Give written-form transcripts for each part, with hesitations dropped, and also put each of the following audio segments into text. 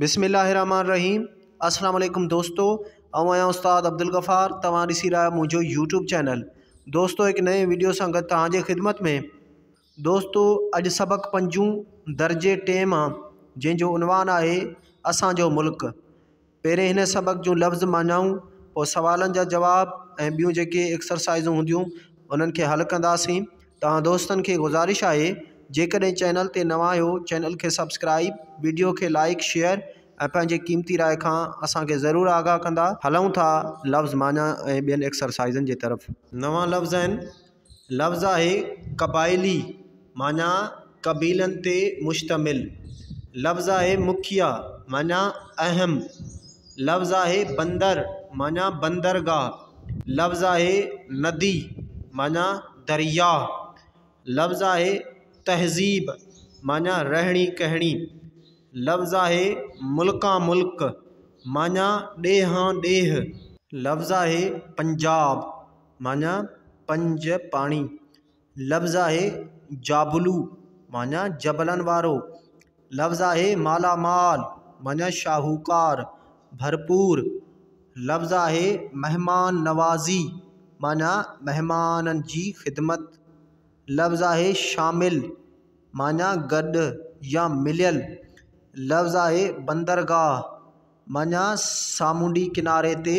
بسم الله الرحمٰن الرحيم السلام عليڪم دوستو آئون آهيان استاد عبدالغفار توهان ڏسي رهيا آهيو منهنجو يوٽيوب چينل دوستو هڪ نئين ويڊيو سان گڏ توهان جي خدمت ۾ دوستو اڄ سبق پنجون درجي ٽئين مان جنهن جو عنوان آهي اسان جو ملڪ پهرين هن سبق جون لفظ معنائون پوء سوالن جا جواب ۽ ٻيون جيڪي ايڪسرسائزون هونديون انهن کي حل ڪنداسين توهان دوستن کي گذارش آهي جيڪڏهن چينل تي نوان آهيو چينل کي سبسڪرائيب ويڊيو کي لائيڪ شيئر ۽ پنهنجي قيمتي راء کان اسان کي ضرور آگاهه ڪندا. هلون ٿا لفظ معنيٰ ۽ ٻين ايڪسرسائزن جي طرف. نوان لفظ آهن. لفظ آهي قبائلي معنيٰ قبيلن تي مشتمل. لفظ آهي مکيه معنيٰ اهم. لفظ آهي بندر معنيٰ بندرگاهه. لفظ آهي ندي معنيٰ درياهه. لفظ آهي تهذيب معنيٰ رهڻي ڪهڻي. لفظ آهي ملڪان ملڪ معنيٰ ڏيهان ڏيهه. لفظ آهي پنجاب معنيٰ پنج پاڻي. لفظ آهي جابلو معنيٰ جبلن وارو. لفظ آهي مالا مال معنيٰ شاهوڪار، ڀرپور. لفظ آهي مهمان نوازي معنيٰ مهمانن جي خدمت. لفظ آهي شامل معنيٰ گڏ يا مليل. لفظ آهي بندرگاهه معنيٰ سامونڊي ڪناري تي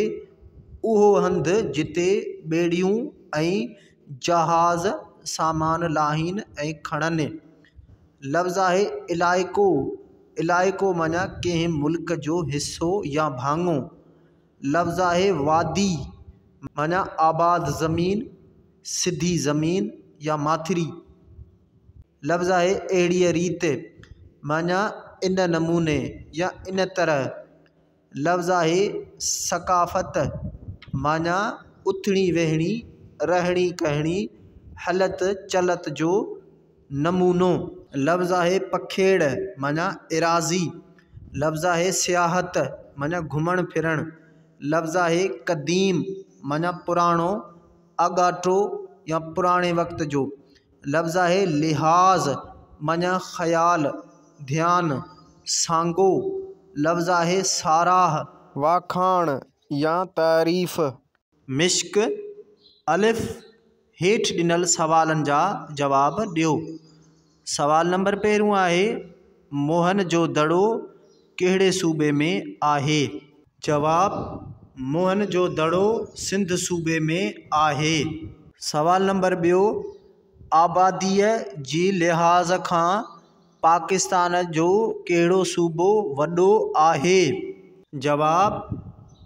اهو هنڌ جتي ٻيڙيون ۽ جهاز سامان لاهين ۽ کڻن. لفظ آهي علائقو، علائقو معنيٰ ڪنهن ملڪ جو حصو يا ڀاڱو. لفظ آهي وادي معنيٰ آباد زمين، سڌي زمين يا ماٿري. لفظ آهي اهڙيء ريت معنيٰ ان نموني يا ان طرح. لفظ آهي ثقافت معنيٰ اٿڻي ويهڻي، رهڻي ڪهڻي، هلت چلت جو نمونو. لفظ آهي پکيڙ معنيٰ ايراضي. لفظ آهي سياحت معنيٰ گهمڻ ڦرڻ. لفظ آهي قديم معنيٰ پراڻو، آڳاٽو يا پراڻي وقت جو. لفظ آهي لحاظ معنيٰ خيال، ڌيان، سانگو. لفظ آهي ساراهه. واکاڻ يا تعريف. مشق، الف، هيٺ ڏنل سوالن جا جواب ڏيو. سوال نمبر پهريون آهي، موهن جو دڙو ڪهڙي صوبي ۾ آهي؟ جواب، موهن جو دڙو سنڌ صوبي ۾ آهي. سوال نمبر ٻيو، آباديء جي لحاظ کان پاڪستان جو ڪهڙو صوبو وڏو آهي؟ جواب،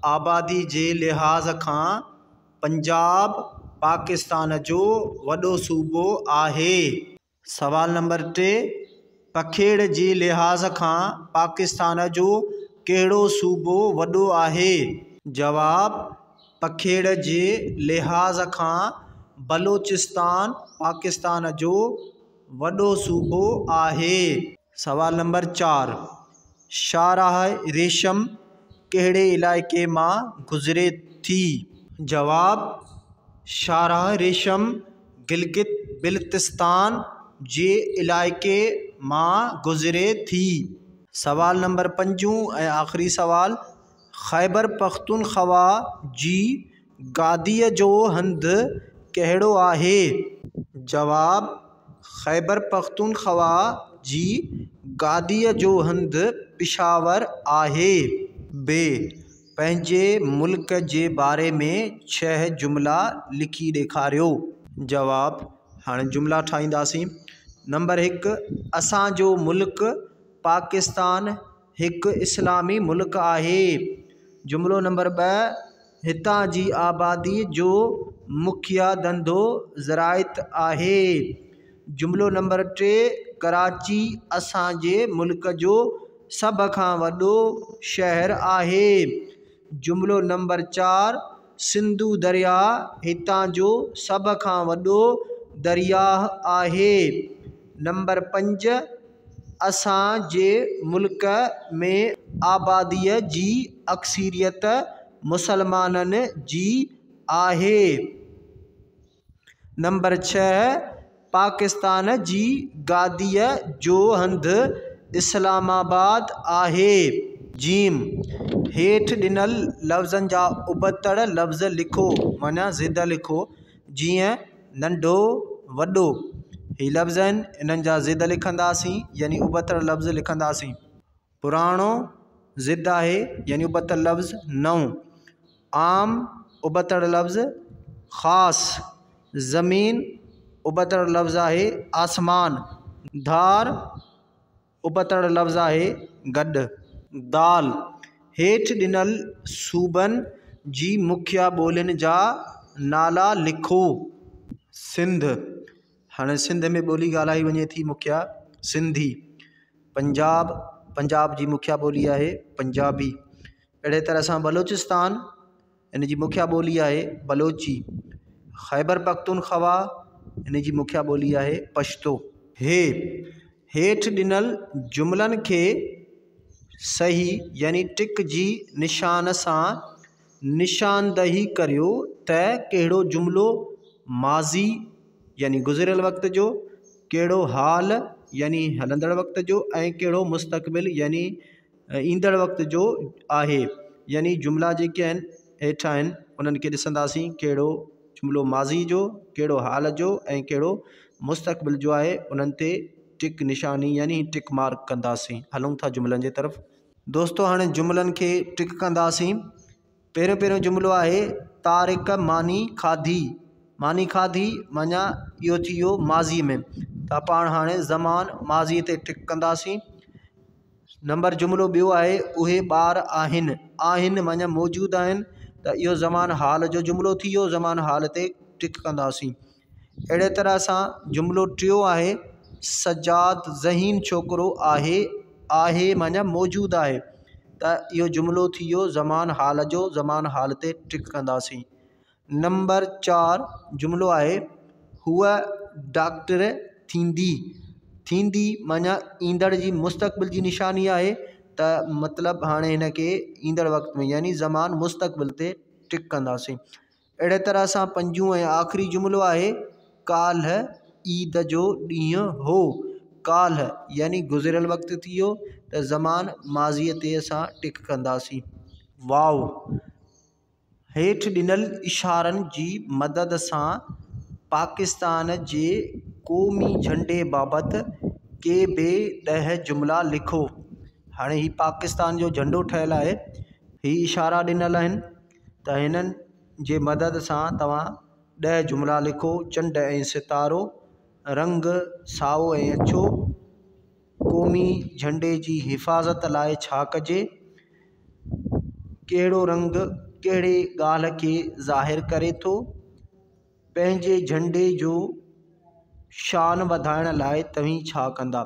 آبادي جي لحاظ کان پنجاب پاڪستان جو وڏو صوبو آهي. سوال نمبر ٽي، پکيڙ جي لحاظ کان پاڪستان جو ڪهڙو صوبو وڏو آهي؟ جواب، پکيڙ جي لحاظ کان بلوچستان پاڪستان جو وڏو صوبو آهي. سوال نمبر چار، شاهراهه ريشم ڪهڙي علائقي مان گذري ٿي؟ جواب، شاهراهه ريشم گلگت بلتستان جي علائقي مان گذري ٿي. سوال نمبر پنجون ۽ آخري سوال، خيبر پختونخوا جي گاديء جو هنڌ ڪهڙو آهي؟ جواب، خيبر پختونخوا جي گاديء جو هنڌ پشاور آهي. ب پنهنجي ملڪ جي باري ۾ ڇهه جملا لکي ڏيکاريو. جواب، هاڻي جملا ٺاهينداسين. نمبر هڪ، اسان جو ملڪ پاڪستان هڪ اسلامي ملڪ آهي. جملو نمبر ٻه، هتان جي آبادي جو مکيه ڌنڌو زراعت آهي. جملو نمبر ٽي، ڪراچي اسان جي ملڪ جو سڀ کان وڏو شهر آهي. جملو نمبر چار، سنڌو درياهه هتان جو سڀ کان وڏو درياهه آهي. نمبر پنج، اسان جي ملڪ ۾ آباديء جي اڪثريت مسلمانن جي آهي. نمبر ڇهه، پاڪستان جي گاديء جو هنڌ اسلام آباد آهي. جيم، هيٺ ڏنل لفظن جا ابتڙ لفظ لکو معنيٰ ضد لکو، جيئن ننڍو، وڏو. هي لفظ آهن انهن جا ضد لکنداسين يعني ابتڙ لفظ لکنداسين. پراڻو ضد آهي يعني ابتڙ لفظ نئون. عام ابتڙ لفظ خاص. زمين ابتڙ لفظ آهي آسمان. ڌار ابتڙ لفظ آهي گڏ. دال، هيٺ ڏنل صوبن جي مکيه ٻولين جا نالا لکو. سنڌ، هاڻي سنڌ ۾ ٻولي ڳالهائي وڃي ٿي مکيه سنڌي. پنجاب، پنجاب جي مکيه ٻولي آهي پنجابي. اهڙي طرح سان بلوچستان، ان جي مکيه ٻولي آهي بلوچي. خيبر پختونخوا، ان جي مکيه ٻولي آهي پشتو. هي، هيٺ ڏنل جملن کي صحيح يعني ٽڪ جي نشان سان نشاندهي ڪريو ته ڪهڙو جملو ماضي يعني گذريل وقت جو، ڪهڙو حال يعني هلندڙ وقت جو ۽ ڪهڙو مستقبل يعني ايندڙ وقت جو آهي. يعني جملا جيڪي آهن هيٺ آهن انهن کي ڏسنداسين ڪهڙو جملو ماضي جو، ڪهڙو حال جو ۽ ڪهڙو مستقبل جو آهي انهن تي ٽڪ نشاني يعني ٽڪ مارڪ ڪنداسين. هلون ٿا جملن جي طرف. دوستو هاڻي جملن کي ٽڪ ڪنداسين. پهريون پهريون جملو آهي طارق ماني کاڌي. ماني کاڌي معنيٰ اهو ٿي ويو ماضي ۾ ته پاڻ هاڻي زمان ماضي تي ٽڪ ڪنداسين. نمبر جملو ٻيو آهي اهي ٻار آهن. آهن معنيٰ موجود آهن ته اهو زمان حال جو جملو ٿي ويو زمان حال تي ٽڪ ڪنداسين. اهڙي طرح سان جملو ٽيون آهي سجاد ذهين ڇوڪرو آهي. آهي معنيٰ موجود آهي ته اهو جملو ٿي ويو زمان حال جو زمان حال تي ٽڪ ڪنداسين. نمبر چار جملو آهي هوء ڊاڪٽر ٿيندي. ٿيندي معنيٰ ايندڙ جي مستقبل جي نشاني آهي ته مطلب هاڻي هن کي ايندڙ وقت ۾ يعني زمان مستقبل تي ٽڪ ڪنداسين. اهڙي طرح سان پنجون ۽ آخري جملو آهي ڪالهه عيد جو ڏينهن هو. ڪالهه يعني گذريل وقت ٿي ويو ته زمان ماضيء تي اسان ٽڪ ڪنداسين. واو هيٺ ڏنل اشارن جي مدد سان پاڪستان جي قومي جهنڊي بابت ڪي به 10 جملا لکو. هاڻي هي پاڪستان جو جهنڊو ٺهيل آهي. هي اشارا ڏنل آهن ته هنن جي مدد سان توهان 10 جملا لکو. چنڊ ۽ ستارو، رنگ سائو ۽ اڇو، قومي جهنڊي جي حفاظت لاء ڇا ڪجي؟ ڪهڙو رنگ ڪهڙي ڳالهه کي ظاهر ڪري ٿو؟ پنهنجي جهنڊي جو شان وڌائڻ لاء توهين ڇا ڪندا؟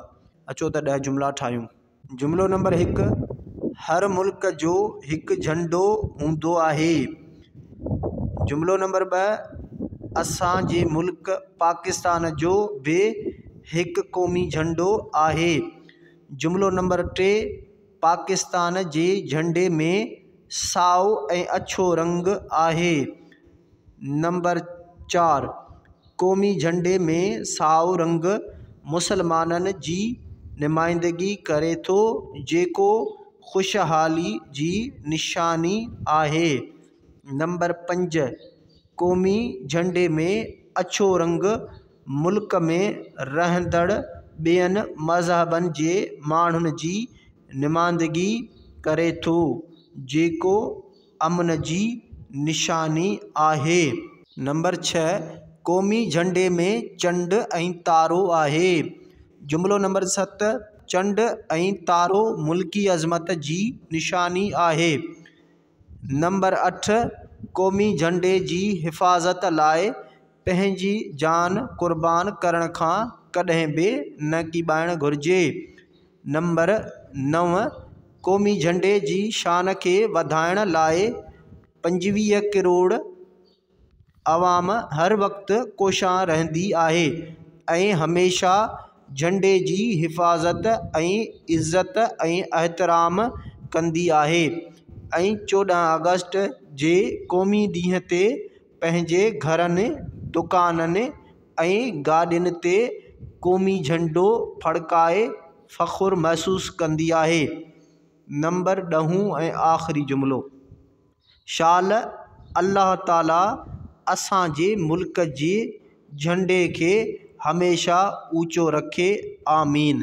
اچو ته 10 جملا ٺاهيون. جملو نمبر 1، هر ملڪ جو هڪ جهنڊو هوندو آهي. جملو نمبر 2، اسان جي ملڪ پاڪستان جو به هڪ قومي جهنڊو آهي. جملو نمبر 3، پاڪستان جي جهنڊي ۾ سائو ۽ اڇو رنگ آهي. نمبر 4، قومي جهنڊي ۾ سائو رنگ مسلمانن جي نمائندگي ڪري ٿو جيڪو خوشحالي جي نشاني آهي. نمبر 5، قومي جهنڊي ۾ اڇو رنگ ملڪ ۾ رهندڙ ٻين مذهبن جي ماڻهن جي نمائندگي ڪري ٿو جيڪو امن جي نشاني آهي. نمبر 6، قومي جهنڊي ۾ چنڊ ۽ تارو آهي. جملو نمبر 7، چنڊ ۽ تارو ملڪي عظمت جي نشاني آهي. نمبر 8، قومي جهنڊي جي حفاظت لاء پنهنجي جان قربان ڪرڻ کان ڪڏهن به نه ڪيٻائڻ گهرجي. نمبر 9، قومي جهنڊي جي شان کي وڌائڻ لاء 25 ڪروڙ عوام هر وقت ڪوشان رهندي آهي ۽ هميشه جهنڊي جي حفاظت ۽ عزت ۽ احترام ڪندي آهي ۽ 14 آگسٽ جي قومي ڏينهن تي پنهنجي گهرن، دڪانن ۽ گاڏين تي قومي جهنڊو ڦڙڪائي فخر محسوس ڪندي آهي. نمبر ڏهون ۽ آخري جملو، شال الله تعاليٰ اسان جي ملڪ جي جهنڊي کي هميشه اوچو رکي. آمين.